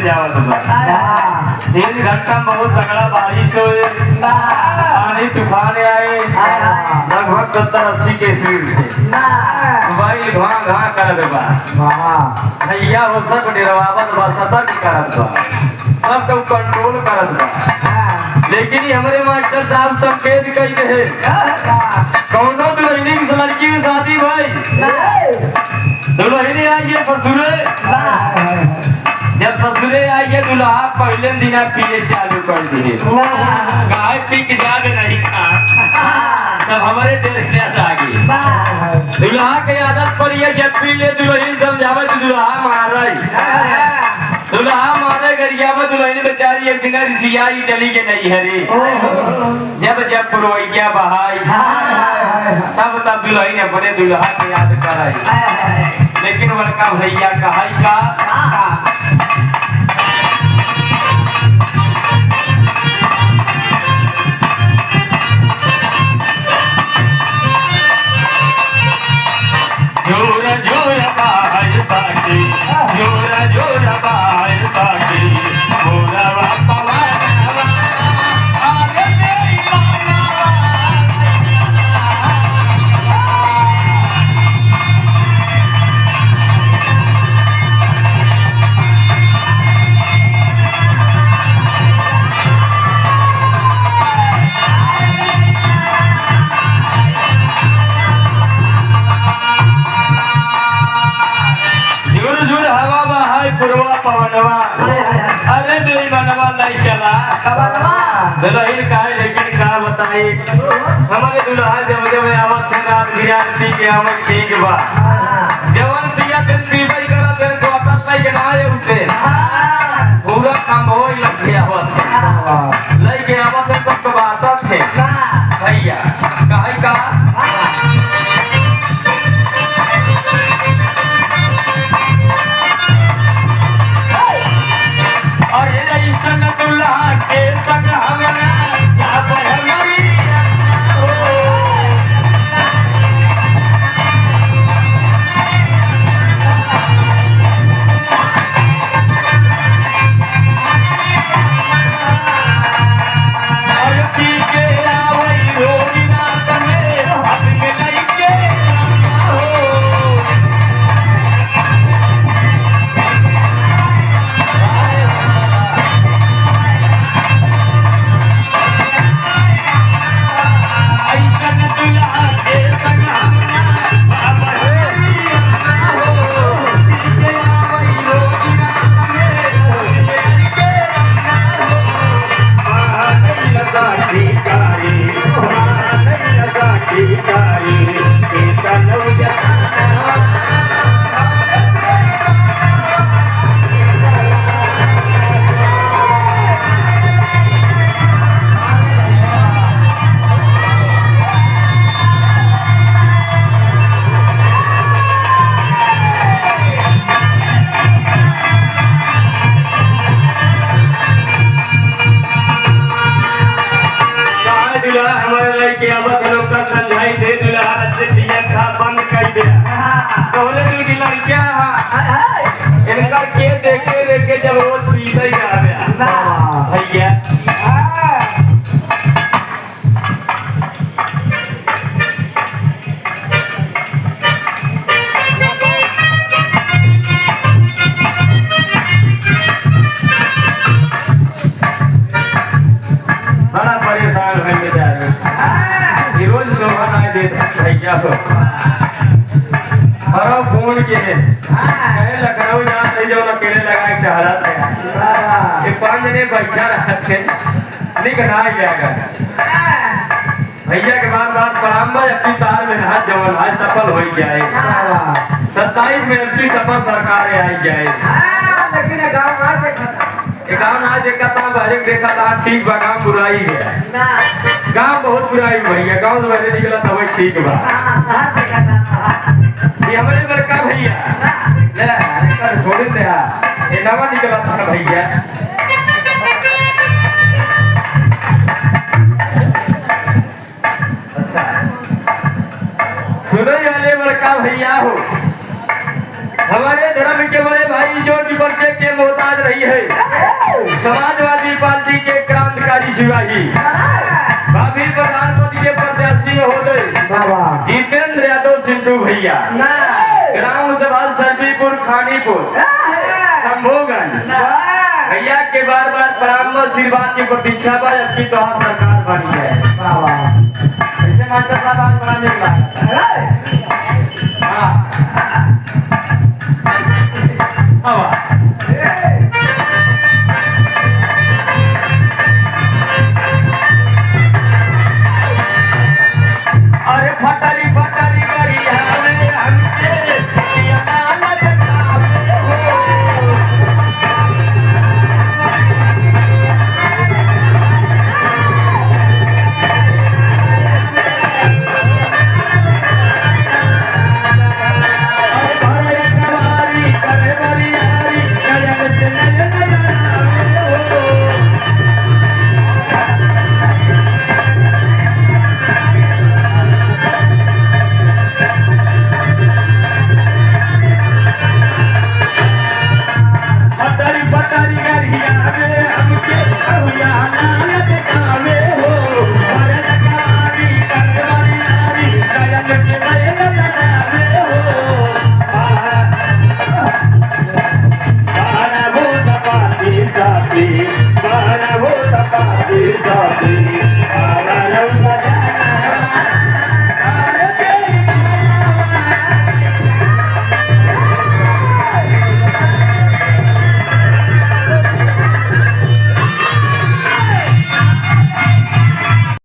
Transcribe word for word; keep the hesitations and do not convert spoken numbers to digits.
जावत बा। हाँ। तीन घंटा में बहुत तगड़ा बारिश होए, हाँ। आंधी तूफान आए, हाँ। लगभग सत्तर अस्सी के स्पीड से। हाँ। मोबाइल घां घां करत बा। हाँ। भैया हो सब डेरवावत बा, सतर्क करत बा, सब तो कंट्रोल करत बा। हाँ। लेकिन ये हमरे मास्टर साहब संकेत कई रहे, हाँ। कौनो दुल्हनी की लड़की की शादी भाई, नहीं। दुल्हनी आई है ससुरे। वाह। जब ससुरे आई है, दुल्हा पहले दिना पिए चालू कर दिए। वाह। गाय पी के जाग नहीं खा। तब हमरे डेढ़ गिलास आ गई। वाह। दुल्हा के आदत पड़ी है, जब पी ले दुल्हन समझावे तो दुल्हा मारे। वाह। दुल्हा मारे गरियावे दुल्हन बेचारी, एक दिन रिसियाई चली के नहीं हरे। ओह। जब जब पुरवैया बहाई, हाँ, हाँ, हाँ, हाँ। तब तब दुल्हन अपने दुल्हा के याद कराई। हाँ, हाँ, हाँ। लेकिन बड़का भैया कहाई का? हाँ, हाँ। जोर जोर बाहर साकी, जोर जोर बाहर साकी, मोरवा पवनवा, अरे मेरी पवनवा। झुर झुर हवा बहाय पुरवा पवनवा। अरे बेईमानवा नहीं चला। पवनवा। दुल्हन का है, लेकिन का बताई, हमरे दुल्हा जब जब आवत है रात बिरात पी के आवत ठीक बा। जवन पिया दिन पीबई करत है, बोतल लेके ना आए उठे। पूरा खंभोई लग गया होत है। लेके आवत है तो, तो बातत है। भैया, कहे का? अरे ऐसन दुल्हा के संग हमरा, या बहनोई हो। काहे दुल्हा हमारे लइके आवत है, लोग का समझाई दे, दुल्हा रस्ते पिया खा बंद कर दे। हाँ। कहले तू कि लड़किया, हाँ, हाँ, हाँ। इनका के देखे देखे जब रोज पीते ही आ गया। वाह। भैया। हाँ। बड़ा परेशान है बेचारे। ये रोज शोभा ना दे भैया हो। और फोन के कहे लखनऊ जात है जो अकेले लगा के टहरा थे। ये पाँच जने बैठा रहते, निक ना जाएगा। भैया के बार बार प्रणाम बा, अबकी तार में हाथ जवन आज सफल हो जाए। हाँ। सत्ताईस में अबकी सफल सरकार आई जाए। हाँ, लेकिन ये गाँव ना देखा था। ये गाँव ना देखा था, बहरे देखा था, ठीक बा, गाँव बुराई है। ना। गाँव बहुत बुराई भैया, गाँव से बहरे निकला था, वही ठीक बा। हाँ, शहर देखा था, शहर। ये हमारे बड़का भैया। हाँ। ले, अरे कर छोड़ दे यार। ये नवा निकला था भैया। अच्छा। सुनो ये वाले बड़का भैया हो, हमारे धर्म के बड़े भाई जो कि परिचय के मोहताज रही है समाजवादी पार्टी के क्रांतिकारी सिपाही, भावी प्रधानमंत्री के प्रत्याशी महोदय बाबा। जितेंद्र यादव चिंटू भैया, ना। ग्राम सभा सरबीपुर खानीपुर, ना। शंभूगंज। ना। भैया के बार बार प्रणाम, आशीर्वाद की प्रतीक्षा बा, जबकि तोहार